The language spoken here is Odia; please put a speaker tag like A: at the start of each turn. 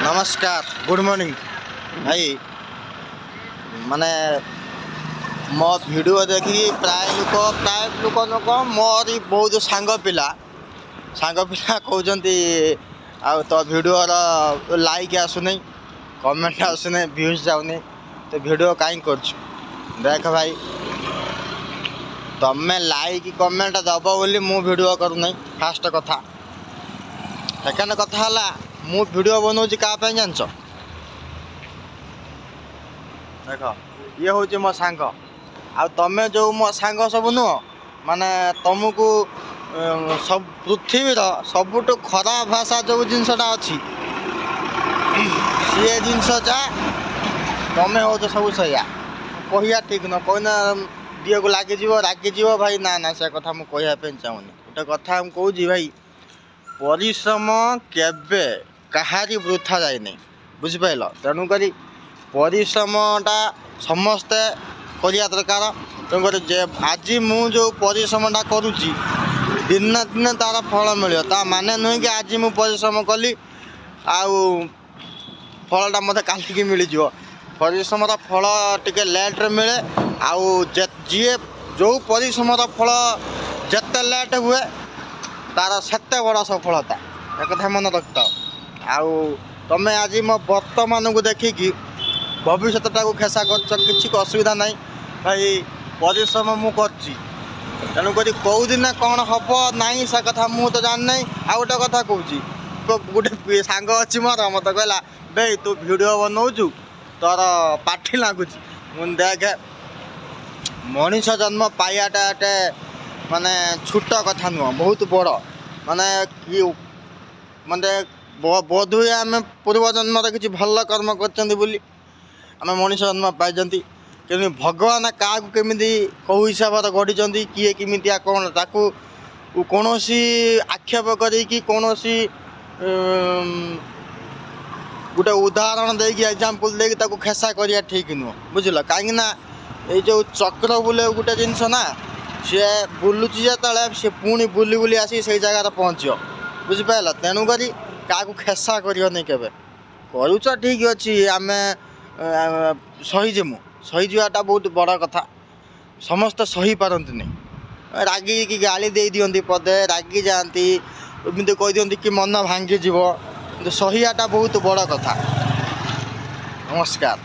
A: ନମସ୍କାର, ଗୁଡ଼୍ ମର୍ଣ୍ଣିଂ ଭାଇ। ମାନେ ମୋ ଭିଡ଼ିଓ ଦେଖିକି ପ୍ରାୟ ଲୋକ ନୁହଁ, ମୋରି ବହୁତ ସାଙ୍ଗ ପିଲା କହୁଛନ୍ତି, ଆଉ ତୋ ଭିଡ଼ିଓର ଲାଇକ୍ ଆସୁନି, କମେଣ୍ଟ ଆସୁନି, ଭ୍ୟୁଜ୍ ଯାଉନି, ତ ଭିଡ଼ିଓ କାହିଁକି କରୁଛୁ? ଦେଖ ଭାଇ, ତମେ ଲାଇକ୍ କମେଣ୍ଟ ଦେବ ବୋଲି ମୁଁ ଭିଡ଼ିଓ କରୁନାହିଁ, ଫାଷ୍ଟ କଥା। ସେକେଣ୍ଡ କଥା ହେଲା, ମୁଁ ଭିଡ଼ିଓ ବନଉଛି କାହା ପାଇଁ ଜାଣିଛ? ଦେଖ, ଇଏ ହେଉଛି ମୋ ସାଙ୍ଗ। ଆଉ ତମେ ଯେଉଁ ମୋ ସାଙ୍ଗ ସବୁ ନୁହଁ, ମାନେ ତମକୁ ସବୁ ପୃଥିବୀର ସବୁଠୁ ଖରାପ ଭାଷା ଯେଉଁ ଜିନିଷଟା ଅଛି, ସିଏ ଜିନିଷ ଯା ତମେ ହେଉଛ ସବୁ ସେଇଆ। କହିବା ଠିକ୍ ନୁହଁ, କହିନା ଦିହକୁ ଲାଗିଯିବ, ରାଗିଯିବ ଭାଇ। ନା ନା, ସେ କଥା ମୁଁ କହିବା ପାଇଁ ଚାହୁଁନି। ଗୋଟେ କଥା ମୁଁ କହୁଛି ଭାଇ, ପରିଶ୍ରମ କେବେ କାହାରି ବୃଥା ଯାଇନି, ବୁଝିପାରିଲ? ତେଣୁକରି ପରିଶ୍ରମଟା ସମସ୍ତେ କରିବା ଦରକାର। ତେଣୁକରି ଯେ ଆଜି ମୁଁ ଯେଉଁ ପରିଶ୍ରମଟା କରୁଛି, ଦିନେ ନା ଦିନେ ତା'ର ଫଳ ମିଳିବ। ତା ମାନେ ନୁହେଁ କି ଆଜି ମୁଁ ପରିଶ୍ରମ କଲି ଆଉ ଫଳଟା ମୋତେ କାଲିକି ମିଳିଯିବ। ପରିଶ୍ରମର ଫଳ ଟିକେ ଲେଟ୍ରେ ମିଳେ। ଆଉ ଯିଏ ଯେଉଁ ପରିଶ୍ରମର ଫଳ ଯେତେ ଲେଟ୍ ହୁଏ, ତାର ସେତେ ବଡ଼ ସଫଳତା। ଏକଥା ମନେ ରଖିଥାଅ। ଆଉ ତମେ ଆଜି ମୋ ବର୍ତ୍ତମାନକୁ ଦେଖିକି ଭବିଷ୍ୟତଟାକୁ ଖେସା କରୁଛ, କିଛି ଅସୁବିଧା ନାହିଁ ଭାଇ। ପରିଶ୍ରମ ମୁଁ କରୁଛି, ତେଣୁକରି କେଉଁ ଦିନ କ'ଣ ହେବ ନାହିଁ, ସେ କଥା ମୁଁ ତ ଜାଣିନାହିଁ। ଆଉ ଗୋଟେ କଥା କହୁଛି, ଗୋଟେ ସାଙ୍ଗ ଅଛି ମୋର, ମୋତେ କହିଲା, "ବେଇ, ତୁ ଭିଡ଼ିଓ ବନଉଛୁ, ତୋର ପାଠି ଲାଗୁଛି।" ମୁଁ ଦେଖେ, ମଣିଷ ଜନ୍ମ ପାଇବାଟା ଗୋଟେ ମାନେ ଛୋଟ କଥା ନୁହଁ, ବହୁତ ବଡ଼। ମାନେ କି ମାନେ ବୋଧହୁଏ ଆମେ ପୂର୍ବ ଜନ୍ମରେ କିଛି ଭଲ କର୍ମ କରିଛନ୍ତି ବୋଲି ଆମେ ମଣିଷ ଜନ୍ମ ପାଇଛନ୍ତି। କିନ୍ତୁ ଭଗବାନ କାହାକୁ କେମିତି କେଉଁ ହିସାବରେ ଗଢ଼ିଛନ୍ତି, କିଏ କେମିତିଆ କ'ଣ, ତାକୁ କୌଣସି ଆକ୍ଷେପ କରିକି, କୌଣସି ଗୋଟେ ଉଦାହରଣ ଦେଇକି, ଏକ୍ଜାମ୍ପଲ୍ ଦେଇକି ତାକୁ ଖେସା କରିବା ଠିକ୍ ନୁହଁ, ବୁଝିଲ? କାହିଁକି ନା ଏଇ ଯେଉଁ ଚକ୍ର ବୁଲେ ଗୋଟେ ଜିନିଷ ନା, ସିଏ ବୁଲୁଛି ଯେତେବେଳେ, ସିଏ ପୁଣି ବୁଲି ବୁଲି ଆସିକି ସେଇ ଜାଗାରେ ପହଞ୍ଚିବ, ବୁଝିପାରିଲ? ତେଣୁକରି କାହାକୁ ଖେସା କରିବନି କେବେ। କରୁଛ ଠିକ୍ ଅଛି, ଆମେ ସହିଯିମୁ। ସହିଯିବାଟା ବହୁତ ବଡ଼ କଥା, ସମସ୍ତେ ସହିପାରନ୍ତିନି। ରାଗିକି ଗାଳି ଦେଇ ଦିଅନ୍ତି ପଦେ, ରାଗି ଯାଆନ୍ତି, ଏମିତି କହିଦିଅନ୍ତି କି ମନ ଭାଙ୍ଗିଯିବ। କିନ୍ତୁ ସହିବାଟା ବହୁତ ବଡ଼ କଥା। ନମସ୍କାର।